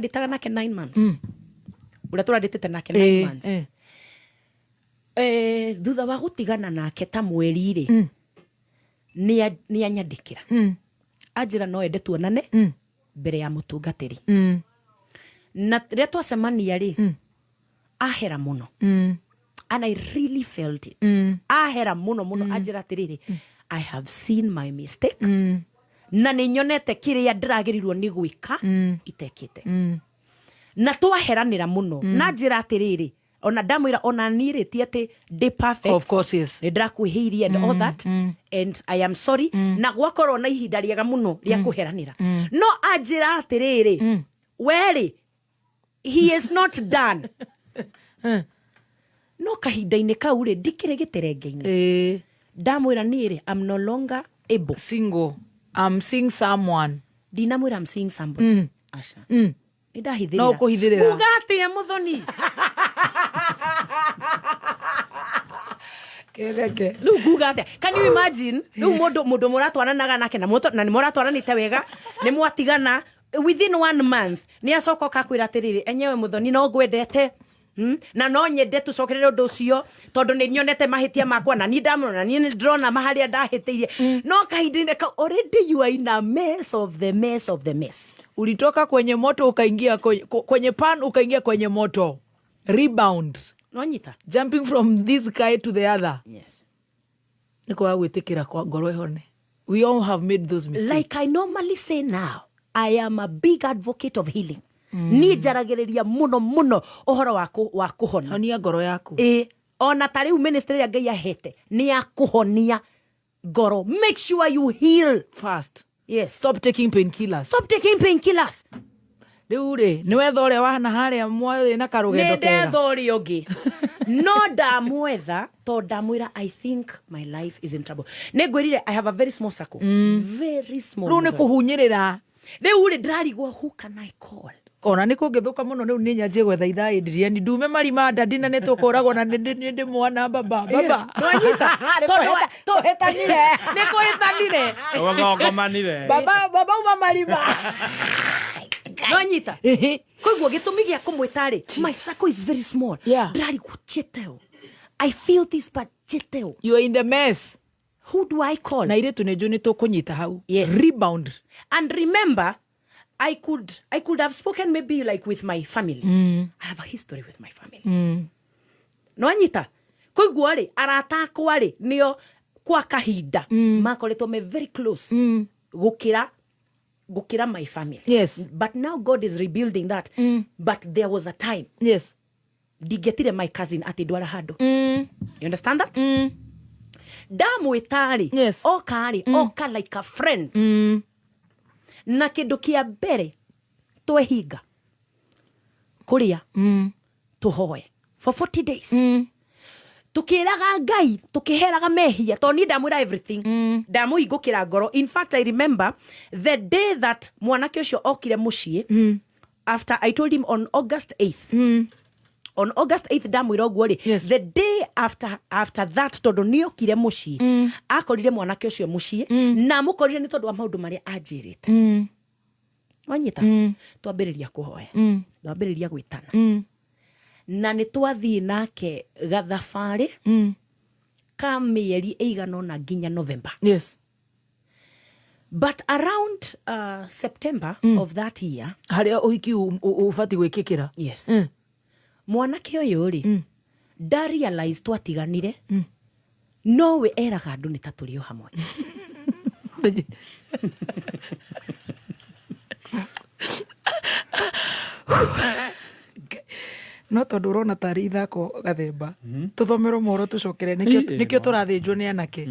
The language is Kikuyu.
Ndĩtaga nake 9 months, ũrĩa tũrandĩtĩte nake 9 months. Thutha wa gũtigana nake ta mweri rĩ, nĩ anyandĩkĩra anjĩra no ende tuonane mbere ya mũtungatĩri. Na rĩrĩa twacemania rĩ, ahera mũno, and I really felt it. Ahera mũno mũno, anjĩra atĩrĩrĩ, "I have seen my mistake, na nĩ nyonete kĩrĩa ndĩragĩrĩirwo nĩ gwĩka itekĩte." Na twaheranĩra mũno, na njĩra atĩrĩrĩ, ona ndamwĩra ona niĩ rĩ, ti atĩ ndĩ perfect. Of course, yes. Nĩ ndĩrakwĩhĩirie and all that, and I am sorry. Na gwakorwo na ihinda rĩega mũno rĩa kũheranĩra, no anjĩra atĩrĩrĩ, werĩ he is not done. No kahinda-inĩ kau rĩ, ndikĩrĩ gĩterenge-inĩ. Ndamwĩra niĩ rĩ, I'm no longer able. Single, I'm seeing someone. Ndinamwĩra I'm seeing somebody, aca. Nĩ ndahithĩrĩra. No ũkũhithĩrĩra. Uga atĩa, Mũthoni? Ketheke. Rĩu nguga atĩa? Can you imagine rĩu mũndũ mũratwaranaga nake na nĩ mũratwaranĩte wega, nĩ mwatigana, within one month nĩ acoka ũkakwĩra atĩrĩrĩ, "Enyewe Mũthoni, no ngwendete, Na no nyende tũcokerere ũndũ ũcio tondũ nĩ nyonete mahĩtia makwa, na niĩ ndamũrora na niĩ nĩ ndĩrona harĩa ndahĩtĩirie." No kahinda-inĩ kau already you are in a mess of the mess of the mess. Ulitoka kwenye moto ukaingia kwenye pan, ukaingia kwenye moto, rebound. Nwanyita? Jumping from this guy to the other. Yes. Nĩ kwaga gwĩtĩkĩra kwa ngoro ĩhone. We all have made those mistakes. Like I normally say now, I am a big advocate of healing. Niĩ njaragĩrĩria mũno mũno ũhoro wa kũhona. Honia ngoro yaku. Ĩ, ona ta rĩu ministry ĩrĩa Ngai ahete nĩ ya kũhonia ngoro. Make sure you heal fast. Yes. Stop taking painkillers. Stop taking painkillers. Rĩu rĩ, nĩ wetha ũrĩa wahana harĩa mwarĩ na karũgendo Nĩ kega? ndetha ũrĩa ũngĩ, no ndamwetha to ndamwĩra I think my life is in trouble. Nĩ ngwĩrire I have a very small circle, very small. Rĩu nĩ Mũthoni. Kũhunyĩrĩra. Rĩu rĩ, ndĩrarigwo, who can I call? Ona nĩ kũngĩthũka mũno rĩu, nĩ nyanjie gwetha ithaa ĩndiriani ndume marima ndandi na nĩ tũkũragwo na nĩ ndĩ mwana baba baba. Nwanyita? Tondũ Tũhĩtanire. Nĩ kũhĩtanire. Ũgogomanire. Baba baba uma marima. Nwanyita? Koguo gĩtũmi gĩa kũmwĩta rĩ, my circle is very small. Ndĩrarigwo njĩte ũ. I feel this, but njĩte ũ? You are in the mess. Who do I call? Na irĩtu nĩ njũ nĩ tũkũnyita hau. Yes. Rebound. And remember, I could have spoken maybe like with my family. I have a history with my family. Nwanyita? Koguo rĩ, arata akwa rĩ, nĩo kwa kahinda makoretwo me very close gũkĩra my family. But now God is rebuilding that, but there was a time ndingĩetire my cousin atĩ ndwara handũ. You understand that? Ndamwĩta rĩ, oka rĩ, oka like a friend. Na kĩndũ kĩa mbere twehinga kũrĩa, tũhoe for 40 days, tukĩraga Ngai, tukĩheraga mehia, tondũ niĩ ndamwĩra everything, ndamũhingũkĩra ngoro. In fact, I remember the day that mwanake ũcio okire mũciĩ, after I told him on August 8th, on August 8th ndamwĩra ũguo rĩ, the day after that, tondũ nĩ okire mũciĩ, akorire mwanake ũcio mũciĩ, na amũkorire nĩ tondũ wa maũndũ marĩa anjĩrĩte. Wanyita? Twambĩrĩria kũhoya, twambĩrĩria gwĩtana, na nĩ twathiĩ nake gathabarĩ ka mĩeri ĩigana ũna nginya November. But around September of that year, harĩa ũhiki ũbatiĩ gwĩkĩkĩra. Yes. Mwanake ũyũ rĩ, nda realize twatiganire, nowe eraga andũ nĩ ta tũrĩ o hamwe. No tondũ ũrona tarĩ ithako gathemba, tũthomerwo mohoro tũcokere. Nĩkĩo tũrathĩnjwo nĩ anake.